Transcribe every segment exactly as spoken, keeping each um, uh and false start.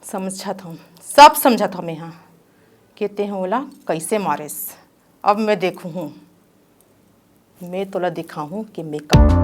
समझत हूँ, सब समझत हूँ मैं, हाँ, कि ते ह ओला कैसे मारेस। अब मैं देखूँ हूँ, मैं तोला दिखाहूँ कि मैं का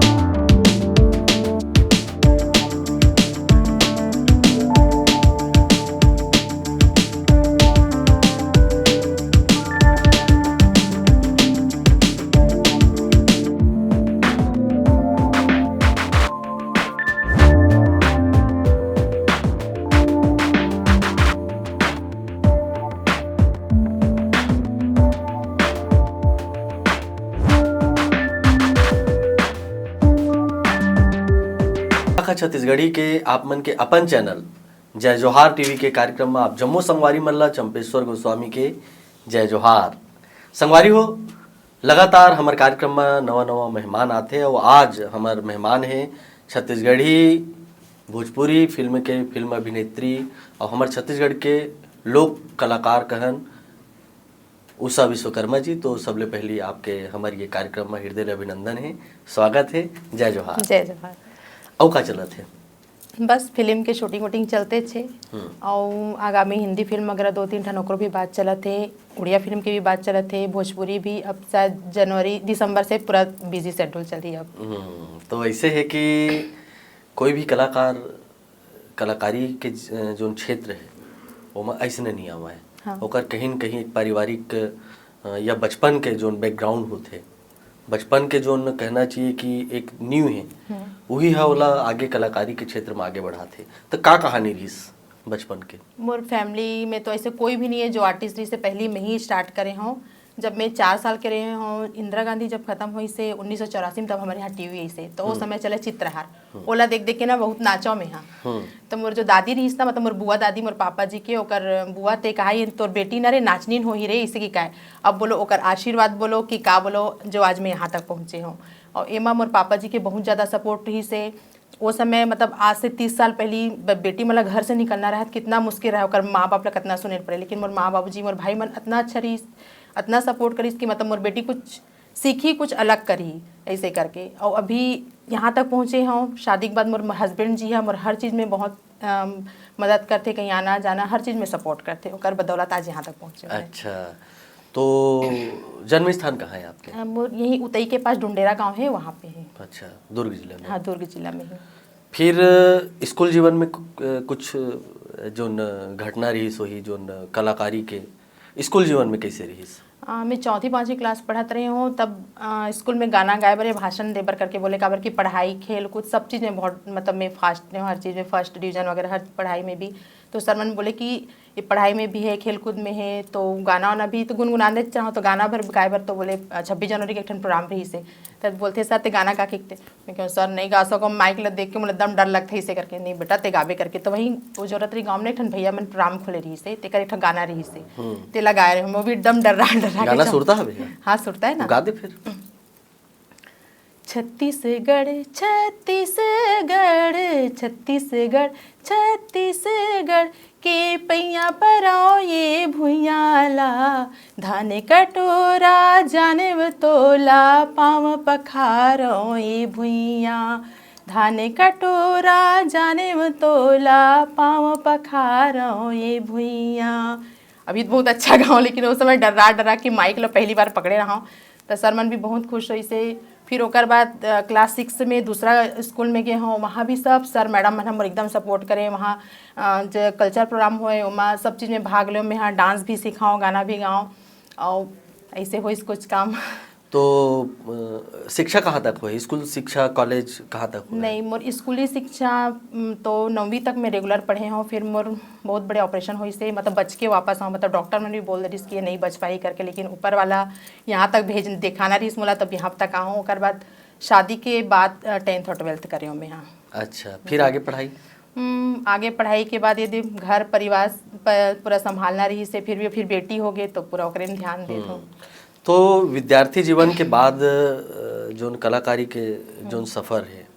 आखा छत्तीसगढ़ी के आप मन के अपन चैनल जय जोहार टीवी के कार्यक्रम में आप जम्मो संगवारी मन ला चंपेश्वर गोस्वामी के जय जोहार। संगवारी हो, लगातार हमर कार्यक्रम में नवा नवा मेहमान आथे और आज हमर मेहमान है छत्तीसगढ़ी भोजपुरी फिल्म के फिल्म अभिनेत्री और हमर छत्तीसगढ़ के लोक कलाकार कहन उषा विश्वकर्मा जी। तो सबले पहली आपके हमर ये कार्यक्रम में हृदय ले अभिनंदन है, स्वागत है, जय जोहार। जय जोहार। अउ का चलत है? बस फिल्म के शूटिंग वूटिंग चलते छे। हम्म। अउ आगामी हिंदी फिल्म वगैरह दो तीन ठन ओकरो भी बात चलत है, उड़िया फिल्म के भी बात चलत है, भोजपुरी भी। अब शायद जनवरी दिसंबर से पूरा बिजी शेड्यूल चलही अब। हम्म, तो ऐसे है कि कोई भी कलाकार कलाकारी के ज-, जोन क्षेत्र है ओमा ऐसने नहीं आवा है। हाँ। ओकर कहीं न कहीं एक पारिवारिक अ, या बचपन के जोन बैकग्राउंड होथे, बचपन के जोन कहना चाहिए कि एक नींव है, हम्म। वही हा ओला आगे कलाकारी के क्षेत्र में आगे बढ़ाथे। तो का कहानी रहिस बचपन के? मोर फैमिली में तो ऐसे कोई भी नहीं है जो आर्टिस्ट रहिस, पहली मैं ही स्टार्ट करे हूँ। जब मैं चार साल के रहे हूँ, इंदिरा गांधी जब खत्म हुई से उन्नीस सौ चौरासी में, तब हमारे यहाँ टीवी आई से, तो वो हम्म। समय चले चित्रहार। हम्म। ओला देख देख के ना बहुत नाचो में हाँ। हम्म। तो मोर जो दादी रहिस ना, मतलब मोर बुआ दादी, मोर पापा जी के, ओकर बुआ ते कहा, "ये तोर बेटी ना रे, नाचनीन होही रे," इसे की कहे। अब बोलो ओकर आशीर्वाद बोलो कि का बोलो, जो आज मैं यहाँ तक पहुँचे हूँ। और एमा मोर पापा जी के बहुत ज़्यादा सपोर्ट रहिस हे। ओ समय मतलब आज से तीस साल पहली ब-, बेटी मन ला घर से निकलना रहे त कितना मुश्किल रहे, ओकर माँ बाप ला कितना सुने पड़े, लेकिन मोर माँ बाबूजी, मोर भाई मन इतना अच्छा रहिस, इतना सपोर्ट करिस कि मतलब मोर बेटी कुछ सीखी, कुछ अलग करही, ऐसे करके। और अभी यहाँ तक पहुँचे हूँ, शादी के बाद मोर हस्बैंड जी है, मोर हर चीज़ में बहुत अम, मदद करथे, कहीं आना जाना हर चीज़ में सपोर्ट करथे, ओकर बदौलत आज यहाँ तक पहुँचे हूँ। अच्छा, तो जन्म स्थान कहाँ है आपके? अ, मोर यही उतई के पास डुंडेरा गांव है, वहाँ पे है। अच्छा, दुर्ग जिले में। हाँ, दुर्ग जिला में ही। फिर स्कूल जीवन में कु-, कुछ जोन घटना रहिस होही, जोन कलाकारी के, स्कूल जीवन में कैसे रहिस? अ, मैं चौथी पाँचवीं क्लास पढ़त रहे हूँ, तब अ, स्कूल में गाना गाए बर या भाषण दे बर करके बोले, काबर कि पढ़ाई, खेल कूद सब चीज़ में बहुत, मतलब मैं फास्ट रहे हूँ, हर चीज़ में फर्स्ट डिवीजन वगैरह हर पढ़ाई में भी। तो सर मन बोले कि ये पढ़ाई में भी है, खेल कूद में है, तो गाना वाना भी तो गुनगुनाने चाहो, तो गाना भर गाए बर तो बोले, अ, छब्बीस जनवरी के एक ठन प्रोग्राम रहिस हे, तब बोलथे, "सर, ते गाना गा के एकते।" मैं कहूँ, "सर, नहीं गा सको, माइक ला देख के मोला एकदम डर लगथे," इसे करके। "नहीं बेटा, ते गाबे," करके। तो वहीं वो जोरत रही गाँव में एक ठन भैया मन प्रोग्राम खोले रहिस हे, तेकर एक ठन गाना रहिस हे, हम्म। तेला गाए रहे हूँ, वो भी एकदम डर्रा डर्रा के गाना चल- सुरता है भैया? हाँ, सुरता है ना। गा दे फिर। छत्तीसगढ़, छत्तीसगढ़, छत्तीसगढ़, छत्तीसगढ़ के पैया पराओ ये भुइयां ला, धान कटोरा जानेव तोला, पाँव पखारो ये भुइयां, धान कटोरा जानेव तोला, पाँव पखारो ये भुइयां। अभी तो बहुत अच्छा गाँव, लेकिन उस समय डर्रा डर्रा के माइक ला पहली बार पकड़े रहा हूँ, तो सर मन भी बहुत खुश होइस हे। फिर ओकर बाद, अ, क्लास सिक्स में दूसरा स्कूल में गए हूँ, वहाँ भी सब सर मैडम मन हमर एकदम सपोर्ट करे। वहाँ, अ, जो कल्चर प्रोग्राम होए, ओमा सब चीज़ में भाग लेव, मैं हाँ डांस भी सिखाऊँ, गाना भी गाऊँ, और ऐसे होइस कुछ काम। तो, अ, शिक्षा कहाँ तक होए? स्कूल शिक्षा, कॉलेज कहाँ तक होए? नहीं, मोर स्कूली शिक्षा, उम, तो नौवीं तक मैं रेगुलर पढ़े हूँ, फिर मोर बहुत बड़े ऑपरेशन होइस हे, मतलब बच के वापस आऊँ, मतलब डॉक्टर मन भी बोल दे रहिस कि ये नहीं बच पाही करके, लेकिन ऊपर वाला यहाँ तक भेज, देखाना रहिस मोला, तब यहाँ तक आहूँ। ओकर बाद शादी के बाद, अ, टेंथ और ट्वेल्थ करे हूँ मैं, हाँ। अच्छा, फिर आगे पढ़ाई? हम्म, आगे पढ़ाई के बाद यदि घर परिवार प-, पूरा संभालना रहिस हे, फिर भी फिर बेटी हो गए तो पूरा ओकरे में ध्यान देत हूँ। हम्म। तो विद्यार्थी जीवन के बाद, अ, जोन कलाकारी के जोन हम्म। सफर है,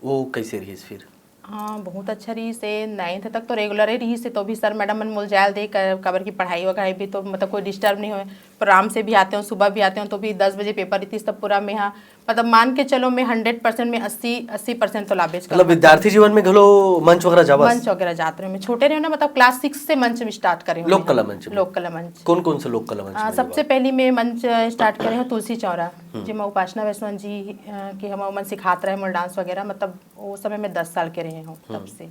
वो कैसे रहिस फिर? हाँ, बहुत अच्छा रहिस हे। नाइन्थ तक तो रेगुलर ही रहिस हे, तो भी सर मैडम मन मोला जाए ल दे, क-, काबर की पढ़ाई वगैरह भी तो मतलब कोई डिस्टर्ब नहीं होए। प्रोग्राम से भी आते हो, सुबह भी आते हो, तो भी दस बजे पेपर रहती, तब पूरा मैं यहाँ, मतलब, मान के चलो, मैं हंड्रेड परसेंट में अस्सी अस्सी परसेंट तो लाबेच मतलब विद्यार्थी जीवन में घलो मंच वगैरह जाबस? मंच वगैरह जात रहे हूँ। मैं छोटे रहे हूँ ना, मतलब क्लास सिक्स से मंच में स्टार्ट करे हूँ लोक मैं। कला मंच में? लोक कला मंच। कौन कौन से लोक कला मंच आ, में सबसे जाबस? पहली मैं मंच स्टार्ट करे हूँ तुलसी चौरा, जेमा उपासना वैष्णव जी, अ, के हम मन सिखात रहे मोर डांस वगैरह, मतलब वो समय में दस साल के रहे हूँ तब से।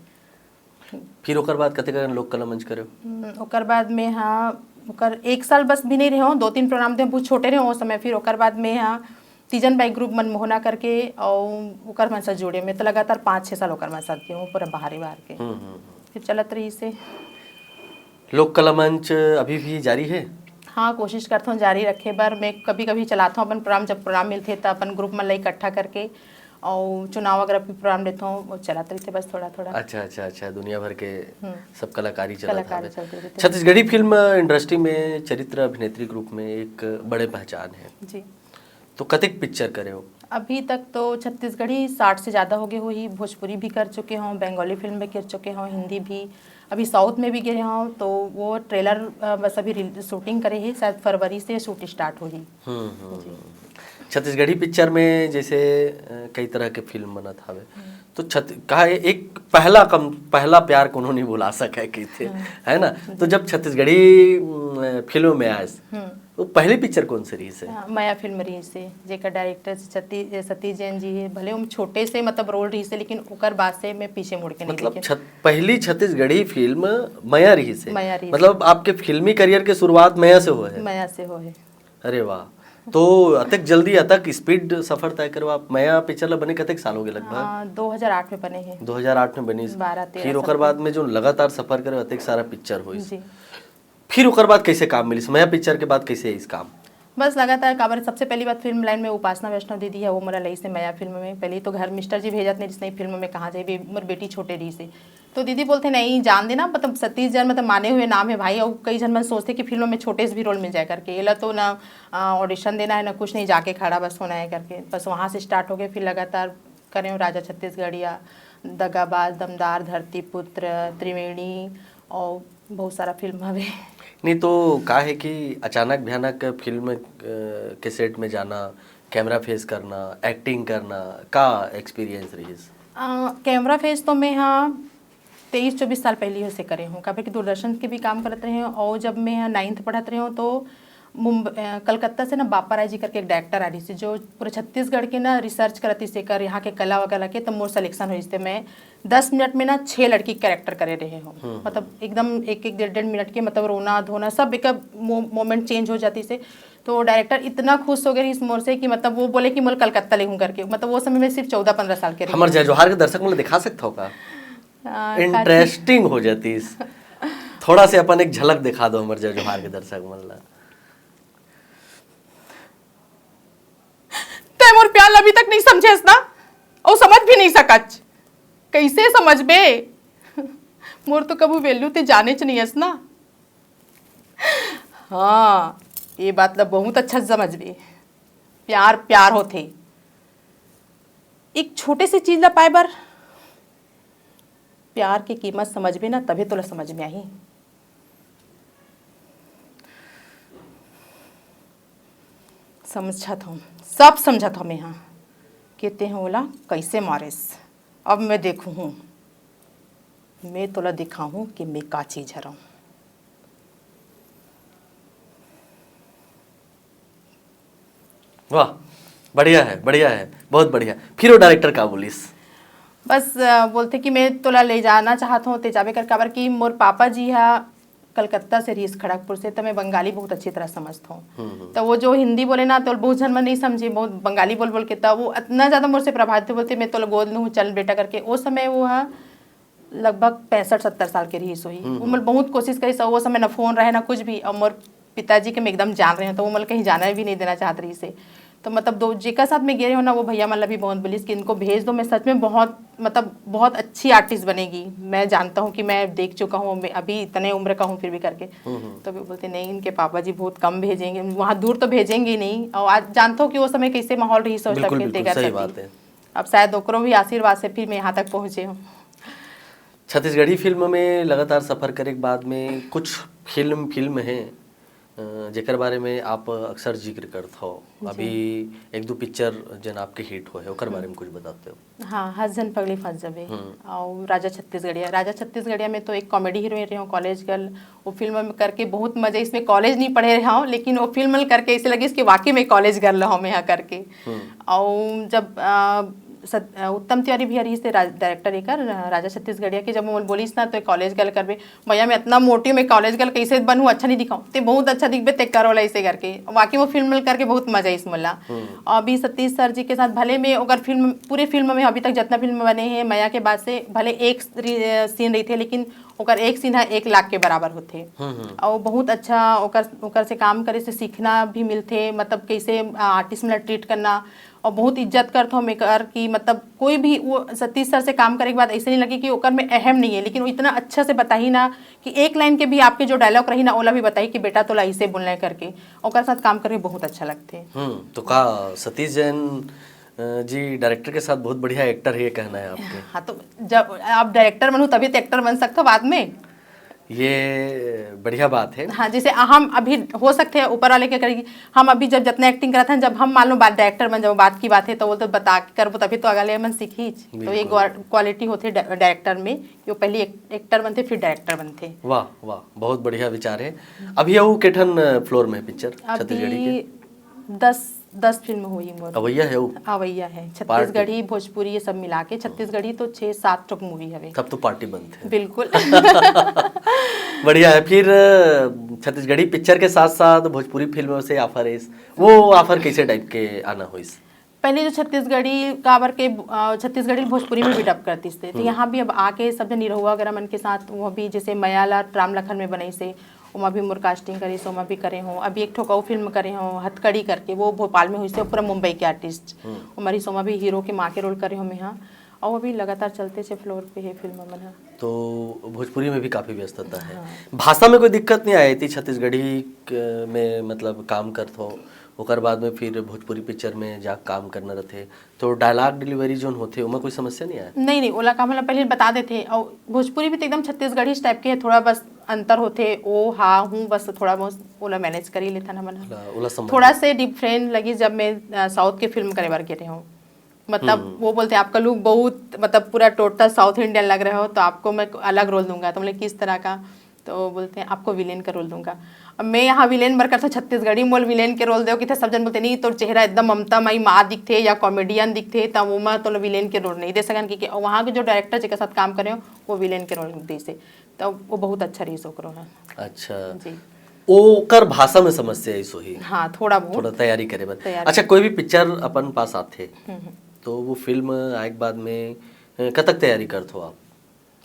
फिर ओकर बाद कतेक लोक कला मंच करे? हम्म, ओकर बाद में, हाँ, ओकर एक साल बस भी नहीं रहे हूँ, दो तीन प्रोग्राम दे, बहुत छोटे रहे हूँ उस समय। फिर ओकर बाद में, हाँ, तीजन बाई ग्रुप मनमोहना करके, और ओकर मन से जुड़े में तो लगातार पाँच छः साल ओकर मन साथ के हूँ, पूरा बाहर ही बाहर के। हम्म, हम्म, हम्म। फिर चलत रही से। लोक कला मंच अभी भी जारी है? हाँ, कोशिश करता हूँ जारी रखे बर। मैं कभी कभी चलाता हूँ अपन प्रोग्राम, जब प्रोग्राम मिलते तो अपन ग्रुप मन ला इकट्ठा करके, और चुनाव वगैरह भी प्रोग्राम लेता हूँ, वो चलत रही थे बस थोड़ा थोड़ा। अच्छा अच्छा अच्छा, दुनिया भर के सब कलाकारी चलत कलाकारी हवे। चलते रहते। छत्तीसगढ़ी फिल्म इंडस्ट्री में चरित्र अभिनेत्री के रूप में एक बड़े पहचान है। जी। तो कतेक पिक्चर करे हो? अभी तक तो छत्तीसगढ़ी साठ से ज़्यादा हो गए हुई, भोजपुरी भी कर चुके हों, बंगाली फिल्म भी कर चुके हों, हिंदी भी। अभी साउथ में भी गए हों, तो वो ट्रेलर, अ, बस अभी शूटिंग करे ही, शायद फरवरी से शूट स्टार्ट होही। हम्म, हम्म, हम्म। छत्तीसगढ़ी पिक्चर में जैसे अ, कई तरह के फिल्म बनत हवे, तो छत कहा है, एक पहला कम पहला प्यार कोनो नहीं भुला सके कहते, है ना? तो जब छत्तीसगढ़ी अम, फिल्म में आयस, वो पहली पिक्चर कौन सी रही से? हाँ, मया फिल्म रही से, जेकर डायरेक्टर सती सतीश जैन जी है। भले हम छोटे से, मतलब, रोल रही से, लेकिन ओकर बाद से मैं पीछे मुड़ के नहीं मतलब देखे। छत, पहली छत्तीसगढ़ी फिल्म मया रही से? मया रही से। मतलब आपके फिल्मी करियर के शुरुआत मया से हुआ है? मया से हो है। अरे वाह। तो अतक जल्दी अतक स्पीड सफर तय करवा, मया पिक्चर ला बने कतेक साल हो गए लगभग? हाँ, दो हज़ार आठ में बने हैं। दो हज़ार आठ में बनिस। बारह, तेरह फिर साल ओकर बाद में जो लगातार सफर करे, अतेक सारा पिक्चर होइस। जी। फिर ओकर बाद कैसे काम मिलिस? मया पिक्चर के बाद कैसे इस काम? बस लगातार काबर, सबसे पहली बात, फिल्म लाइन में उपासना वैष्णव दीदी है, वो मोला लई से मया फिल्म में। पहले तो घर मिस्टर जी भेजत नहीं, जिसने फिल्म में कहाँ जाए, बे-, मोर बेटी छोटे रही से। तो दीदी बोलते, "नहीं, जान देना, मतलब, सतीश जैन, मतलब, माने हुए नाम है भाई।" और कई जन मन सोचते कि फिल्म में छोटे से भी रोल मिल जाए करके। एला तो ना, आ, ऑडिशन देना है, ना कुछ नहीं, जाके खड़ा बस होना है करके। बस वहाँ से स्टार्ट हो गए, फिर लगातार करे हूँ राजा छत्तीसगढ़िया, दगाबाज, दमदार, धरतीपुत्र, त्रिवेणी, और बहुत सारा फिल्म हवे। नहीं तो का है कि अचानक भयानक फिल्म अ, के सेट में जाना, कैमरा फेस करना, एक्टिंग करना, का एक्सपीरियंस रहिस? अ, कैमरा फेस तो मैं, हाँ, तेईस चौबीस साल पहले ही से करे हूँ, काबर कि दूरदर्शन के भी काम करत रहे हूँ, और जब मैं यहाँ नाइन्थ पढ़त रहे हूँ तो मुंबई, अ, कलकत्ता से ना बापा राय जी करके एक डायरेक्टर आ रही थी, जो पूरे छत्तीसगढ़ के ना रिसर्च करती से कर यहाँ के कला वगैरह के, तब मोर सिलेक्शन हुई। इससे मैं दस मिनट में ना छः लड़की कैरेक्टर करे रहे हूँ। मतलब एकदम एक एक डेढ़ डेढ़ मिनट के, मतलब, रोना धोना सब एक मोमेंट चेंज हो जाती से। तो डायरेक्टर इतना खुश हो गए इस मोर से कि, मतलब, वो बोले कि मोर कलकत्ता ले हूँ करके। मतलब वो समय में सिर्फ चौदह पन्द्रह साल के रही। हमर जय जोहार के दर्शक मन ला दिखा सकत हो का? आ, इंटरेस्टिंग हो जातीस। थोड़ा से अपन एक झलक दिखा दो हमर जय जोहार के दर्शक मन ला। तै मोर प्यार ला अभी तक नहीं समझेस ना, और समझ भी नहीं सकच। कैसे समझबे? मोर तो कभू वैल्यू ते जानेच नहीं हस ना। हाँ, ये बात ला बहुत अच्छा समझबे। प्यार प्यार होथे। एक छोटे से चीज ला पाए बर प्यार के कीमत समझबे ना, तभे तोला समझ में आही। समझत हूँ, सब समझत हूँ मैं, हाँ, के ते ओला कैसे मारेस। अब मैं देखूँ हूँ, मैं तोला दिखाहूँ कि मैं का चीज हरौं। वाह, बढ़िया है, बढ़िया है, बहुत बढ़िया। फिर वो डायरेक्टर का बोलिस? बस, अ, बोलते कि मैं तोला ले जाना चाहत हूँ, ते जाबे कर, काबर कि मोर पापा जी हा कलकत्ता से रहिस, खड़गपुर से, तो मैं बंगाली बहुत अच्छी तरह समझत हूँ। तो वो जो हिंदी बोले ना, तो बहुत झन मन नहीं समझे, बहुत बंगाली बोल बोल के, तो वो इतना ज्यादा मोर से प्रभावित थे, बोलते, "मैं तोला गोद लूँ, चल बेटा," करके। वो समय वो हा लगभग पैंसठ सत्तर साल के रहिस होही। वो मोर बहुत कोशिश करिस, वो समय ना फोन रहे ना कुछ भी, और मोर पिताजी के मैं एकदम जान रहे हूँ, तो वो मोला कहीं जाना भी नहीं देना चाहत रहिस हे। तो मतलब दो जेकर साथ में गे रहे हो ना, वो भैया मन ला भी बहुत बोलिस कि इनको भेज दो, मैं सच में बहुत, मतलब, बहुत अच्छी आर्टिस्ट बनेगी। मैं जानता हूँ कि मैं देख चुका हूँ, मैं अभी इतने उम्र का हूँ फिर भी करके। तो भी बोलते, "नहीं, इनके पापा जी बहुत कम भेजेंगे, वहाँ दूर तो भेजेंगे ही नहीं।" और आज जानता हूँ कि वो समय कैसे माहौल रहिस, सोचता बिल्कुल, फिर बिल्कुल, देगा सही सब बात भी। है। अब शायद ओकरो भी आशीर्वाद से फिर मैं यहाँ तक पहुँचे हूँ। छत्तीसगढ़ी फिल्म में लगातार सफर करे के बाद में कुछ फिल्म, फिल्म है अ, जेकर बारे में आप अक्सर जिक्र करत हव, जी। अभी एक दो पिक्चर जेन आपके हिट होए हे, ओकर हम्म। बारे में कुछ बताते हो? हाँ, हस झन पगली फंस जबे। हम्म। अउ राजा छत्तीसगढ़िया, राजा छत्तीसगढ़िया में तो एक कॉमेडी हीरोइन रहे हूँ, कॉलेज गर्ल। वो फिल्म में करके बहुत मजा, इसमें कॉलेज नहीं पढ़े रहे हूँ, लेकिन वो फिल्म में करके ऐसे लगे इसके वाकई में कॉलेज गर्ल हूँ मैं यहाँ करके। हम्म। अउ जब, अ, सत-, अ, उत्तम तिवारी भैया रहिस ते राज-, डायरेक्टर एकर, अ, राजा छत्तीसगढ़िया के, जब वो बोलिस ना, "तो कॉलेज गर्ल करबे।" भैया, मैं इतना मोटी हूँ, मैं कॉलेज गर्ल कैसे बनूँ, अच्छा नहीं दिखाऊँ? ते बहुत अच्छा दिखबे, ते कर वाला ऐसे करके। वाकई वो फिल्म करके बहुत मजा आइस मोला। हम्म। अभी सतीश सर जी के साथ भले मैं ओकर फिल्म, पूरे फिल्म में अभी तक जितना फिल्म बने हैं मया के बाद से, भले एक री-, सीन रहिथे, लेकिन ओकर एक सीन है एक लाख के बराबर होथे। हम्म, हम्म। और बहुत अच्छा ओकर, ओकर से काम करे से सीखना भी मिलथे, मतलब कैसे आर्टिस्ट मन ट्रीट करना, और बहुत इज्जत करत हूँ मैं एकर कि मतलब कोई भी वो सतीश सर से काम करे के बाद ऐसे नहीं लगे कि ओकर में अहम नहीं है, लेकिन वो इतना अच्छा से बताही ना कि एक लाइन के भी आपके जो डायलॉग रही ना, ओला भी बताही कि बेटा तोला ऐसे बोलना है करके। ओकर साथ काम करके बहुत अच्छा लगथे। हम्म, तो का सतीश जैन, अ, जी डायरेक्टर के साथ बहुत बढ़िया एक्टर है, ये कहना है आपके? हाँ, तो जब आप डायरेक्टर बनू तभी तो एक्टर बन सकते हो बाद में। ये बढ़िया बात है। हाँ, जैसे हम अभी हो सकते हैं ऊपर वाले के करेगी, हम अभी जब जितना एक्टिंग करत हैं, जब हम मान लो बात डायरेक्टर बन, जब बात की बात है तो वो तो बता के करबो तभी तो अगले मन सीखी। तो ये बिल्कुल। क्वा-, क्वालिटी होथे डा-, डायरेक्टर में, कि वो पहले एक, एक्टर बनथे फिर डायरेक्टर बनथे। वाह, वाह, बहुत बढ़िया विचार है। अभी वो केठन फ्लोर में पिक्चर अभी छत्तीसगढ़ी के? दस, दस फिल्म हुई मोर। अवैया है वो? अवैया है, पार्टी। छत्तीसगढ़ी, भोजपुरी, ये सब मिला के छत्तीसगढ़ी तो छः सात ठोक मूवी हवे। तब तो पार्टी बनथे। बिल्कुल। बढ़िया है। फिर, अ, छत्तीसगढ़ी पिक्चर के साथ साथ भोजपुरी फिल्म से ऑफर है, वो ऑफर कैसे टाइप के आना होइस? पहले जो छत्तीसगढ़ी काबर के, अ, छत्तीसगढ़ी भोजपुरी में भी डब करतिस ते, तो हम्म। यहाँ भी अब आके सब जन निरहुआ वगैरह मन के साथ, वो भी जैसे मया ला राम लखन में बनइस हे, ओमा भी मोर कास्टिंग करिस, ओमा भी करे हूँ। अभी एक ठोक अउ फिल्म करे हूँ हथकड़ी करके, वो भोपाल में होइस हे, पूरा मुंबई के आर्टिस्ट। हम्म। ओमा रहिस, ओमा भी हीरो के माँ के रोल करे हूँ मैं, हाँ। और अभी लगातार चलते से फ्लोर पे है फिल्म मन ह। तो भोजपुरी में भी काफ़ी व्यस्तता है। हाँ। भाषा में कोई दिक्कत नहीं आए थी छत्तीसगढ़ी क-, में मतलब काम करत हो, ओकर बाद में फिर भोजपुरी पिक्चर में जा काम करना रहथे, तो डायलॉग डिलीवरी जोन होथे, ओमा कोई समस्या नहीं आए? नहीं, नहीं, ओला का मतलब पहले बता देथे, और भोजपुरी भी तो एकदम छत्तीसगढ़ी टाइप के है, थोड़ा बस अंतर होथे, ओ, हा, हूँ, बस थोड़ा बहुत ओला मैनेज कर ही लेथन हमन ह। ओला, ओला समझ थोड़ा ले। से डिफरेंट लगी जब मैं, अ, साउथ के फिल्म करे बर गे रहे हूँ, मतलब हम्म। वो बोलते हैं, "आपका लुक बहुत, मतलब पूरा टोटल साउथ इंडियन लग रहे हो, तो आपको मैं अलग रोल दूंगा।" तो बोले, "किस तरह का?" तो बोलते हैं, "आपको विलेन का रोल दूंगा।" अब मैं यहाँ विलेन बर करता छत्तीसगढ़ी मोल विलेन के रोल दो, किथे सब जन बोलते, "नहीं, तोर चेहरा एकदम ममता माई माँ दिखथे या कॉमेडियन दिखथे, तब वो मैं तो विलेन के रोल नहीं दे सकन, क्योंकि वहाँ के जो डायरेक्टर जेकर साथ काम करे हो, वो विलेन के रोल दे से।" तो वो बहुत अच्छा रही ओकरो ना। अच्छा। जी। ओकर भाषा में समस्या आइस होही। हाँ, थोड़ा बहुत। थोड़ा तैयारी करे बर। तैयारी। अच्छा, कोई भी पिक्चर अपन पास आथे, हम्म, हम्म। तो वो फिल्म आए के बाद में, अ, कतक तैयारी करत हो आप?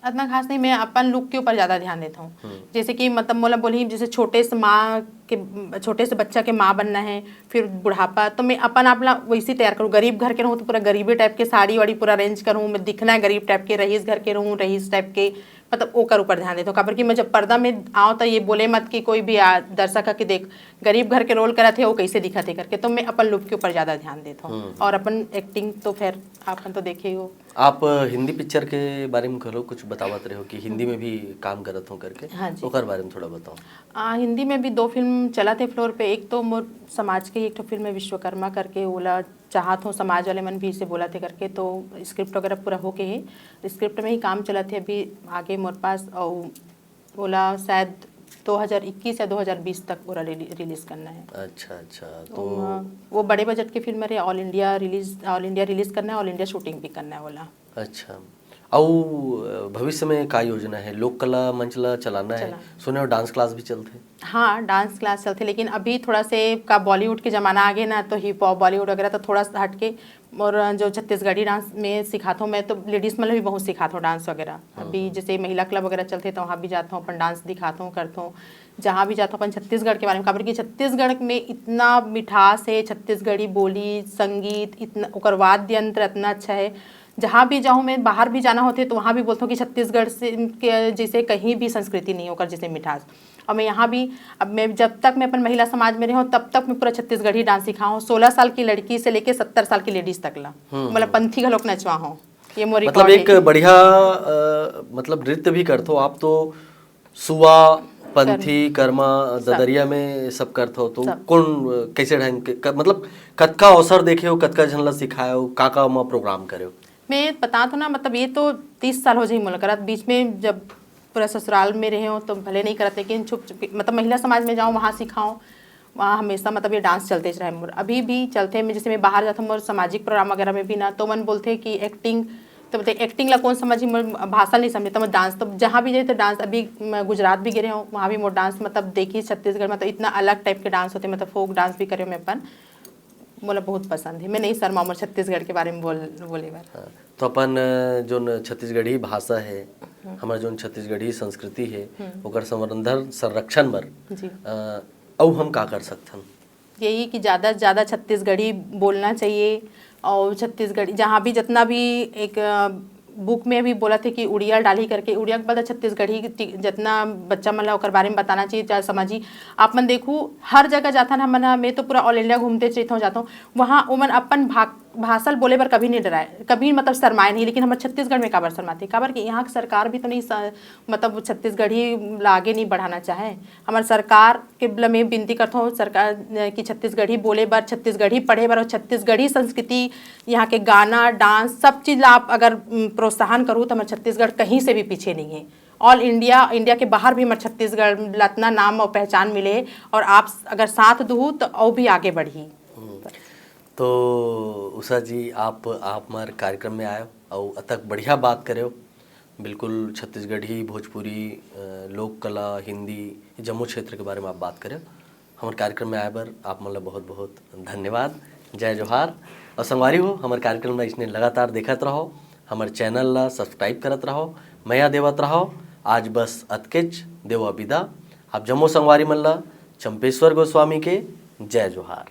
अतना खास नहीं, मैं अपन लुक के ऊपर ज़्यादा ध्यान देता हूँ। हम्म। जैसे कि मतलब मोला बोलही, जैसे छोटे से माँ के, छोटे से बच्चा के माँ बनना है, फिर बुढ़ापा, तो मैं अपन आप ला वैसे ही तैयार करूँ। गरीब घर के रहूँ तो पूरा गरीबी टाइप के साड़ी वाड़ी पूरा अरेंज करूँ, मैं दिखना है गरीब टाइप के, रईस घर के रहूँ रईस टाइप के, मतलब ओकर ऊपर ध्यान देथव, काबर कि मैं जब पर्दा में आव त ये बोले मत कि कोई भी आ, दर्शक ह कि देख गरीब घर के रोल करत हे, वो कैसे दिखत हे करके, तो मैं अपन लुक के ऊपर ज्यादा ध्यान देथव। हम्म। और अपन एक्टिंग तो खैर अपन तो देखे ही हो। आप हिंदी पिक्चर के बारे में घलो कुछ बतावत रहे हो कि हिंदी में भी काम करत हो करके, हाँ जी। ओकर बारे में थोड़ा बताओ। आ, हिंदी में भी दो फिल्म चलत हे फ्लोर पे। एक तो मोर समाज के ही एक ठो फिल्म है विश्वकर्मा करके, ओला चाहत हों समाज वाले मन भी इसे बोलत हे करके, तो स्क्रिप्ट वगैरह पूरा होके हे, स्क्रिप्ट में ही काम चलत हे अभी आगे मोर पास। और ओला शायद दो हज़ार इक्कीस या दो हज़ार बीस तक ओला रिली-, रिलीज करना है। अच्छा, अच्छा, तो तो ओमा, वो बड़े बजट के फिल्म रहे, all India release, all India release करना है, ऑल इंडिया शूटिंग भी करना है ओला। अच्छा, अउ, अ, भविष्य में का योजना है? लोक कला मंच ला चलाना है? चलाना। सुने हो डांस क्लास भी चलथे? हाँ, डांस क्लास चलथे, लेकिन अभी थोड़ा से का बॉलीवुड के जमाना आ गए ना, तो हिप हॉप, बॉलीवुड वगैरह तो थोड़ा सा हटके। और जो छत्तीसगढ़ी डांस में सिखात हूँ मैं, तो लेडीज मन ला भी बहुत सिखात हूँ डांस वगैरह। हाँ, अभी हाँ। जैसे महिला क्लब वगैरह चलथे, तो वहाँ भी जात हूँ, अपन डांस दिखात हूँ, करत हूँ। जहाँ भी जात हूँ अपन छत्तीसगढ़ के बारे में, काबर कि छत्तीसगढ़ में इतना मिठास है, छत्तीसगढ़ी बोली, संगीत, इतना ओकर वाद्य यंत्र इतना अच्छा है। जहाँ भी जाऊँ मैं, बाहर भी जाना होथे तो वहाँ भी बोलथव कि छत्तीसगढ़ से के जैसे कहीं भी संस्कृति नहीं है ओकर जैसे मिठास। और मैं यहाँ भी, अब मैं जब तक मैं अपन महिला समाज में रहे हूँ तब तक मैं पूरा छत्तीसगढ़ी डांस सिखाऊँ, सोलह साल की लड़की से लेके सत्तर साल की लेडीज तक ला, हम्म, मतलब हम्म। पंथी घलोक नचवा हूँ। ये मोर मतलब रिकॉर्ड एक है। बढ़िया, अ, मतलब नृत्य भी करथो आप तो, सुआ, पंथी, कर्मा, ददरिया में सब करत हो, तो सब। कौन, अ, कैसे ढंग के, क-, मतलब, कतका अवसर देखे हो, कतका झन ला सिखाए हो, का का मा प्रोग्राम करे हो? मैं बतात हो ना, मतलब, ये तो तीस साल हो जाही मोला करत। बीच में जब पूरा ससुराल में रहे हो, तो भले नहीं करत, लेकिन छुप, छुप के, मतलब, महिला समाज में जाओ, वहाँ सिखाओ, वहाँ हमेशा, मतलब, ये डांस चलते रहे मोर, अभी भी चलते। मैं, जैसे मैं बाहर जाता हूँ, मोर सामाजिक प्रोग्राम वगैरह में भी ना, तो मन बोलते कि एक्टिंग, तो बोलते, "एक्टिंग ला कौन समझी, मोर भाषा नहीं समझे।" तो मैं डांस, तो जहाँ भी जाए तो डांस, अभी मैं गुजरात भी गे रहे हूँ, वहाँ भी मोर डांस, मतलब, देखी छत्तीसगढ़ में, तो इतना अलग टाइप के डांस होते, मतलब, फोक डांस भी करे हूँ मैं अपन। मोला बहुत पसंद है, मैं नहीं शर्माओ मोर छत्तीसगढ़ के बारे में बोल, बोले बर। हाँ, तो अपन, अ, जोन छत्तीसगढ़ी भाषा है, हम्म। हमर जोन छत्तीसगढ़ी संस्कृति है, हम्म। ओकर संवर्धन, संरक्षण बर, जी। अ, अउ हम का कर सकथन? यही कि ज़्यादा से ज़्यादा छत्तीसगढ़ी बोलना चाहिए। और छत्तीसगढ़ी जहाँ भी, जितना भी एक, अ, बुक में भी बोलथे कि उड़िया डालही करके, उड़िया के बदला छत्तीसगढ़ी ति-, जितना बच्चा मन ला ओकर बारे में बताना चाहिए, चाहे समझी। आप मन देखू, हर जगह जाथन हमन ह, मैं तो पूरा ऑल इंडिया घूमते रहिथौं, जाथौं, वहाँ ओमन अपन भा-, भाषा ल बोले बर कभी नहीं डराए, कभी, मतलब, शर्माए नहीं, लेकिन हमर छत्तीसगढ़ में काबर शर्माथे? काबर कि यहाँ के सरकार भी तो नहीं स-, मतलब, छत्तीसगढ़ी ला आगे नहीं बढ़ाना चाहे। हमर सरकार के ल मैं विनती करथौं, सरकार, अ, कि छत्तीसगढ़ी बोले बर, छत्तीसगढ़ी पढ़े बर और छत्तीसगढ़ी संस्कृति, यहाँ के गाना, डांस, सब चीज ला आप अगर, उम, प्रोत्साहन करू, तो हमर छत्तीसगढ़ कहीं से भी पीछे नहीं है। ऑल इंडिया, इंडिया के बाहर भी हमर छत्तीसगढ़ ला इतना नाम और पहचान मिले है, और आप अगर साथ दुहू, तो और भी आगे बढ़ी। हम्म। तो उषा जी, आप, आप हमारे कार्यक्रम में आए हो और अतक बढ़िया बात करे हो, बिल्कुल छत्तीसगढ़ी, भोजपुरी, अ, लोक कला, हिंदी, ये जम्मो क्षेत्र के बारे में आप बात करे हो। हमर कार्यक्रम में आए बर आप मन ला बहुत-बहुत धन्यवाद। जय जोहार। और संगवारी हो, हमर कार्यक्रम ला इसने लगातार देखत रहो, हमर चैनल ला सब्सक्राइब करत रहो, मया देवत रहो। आज बस अतकेच, देवा बिदा। आप जम्मो संगवारी मन ला चंपेश्वर गोस्वामी के जय जोहार।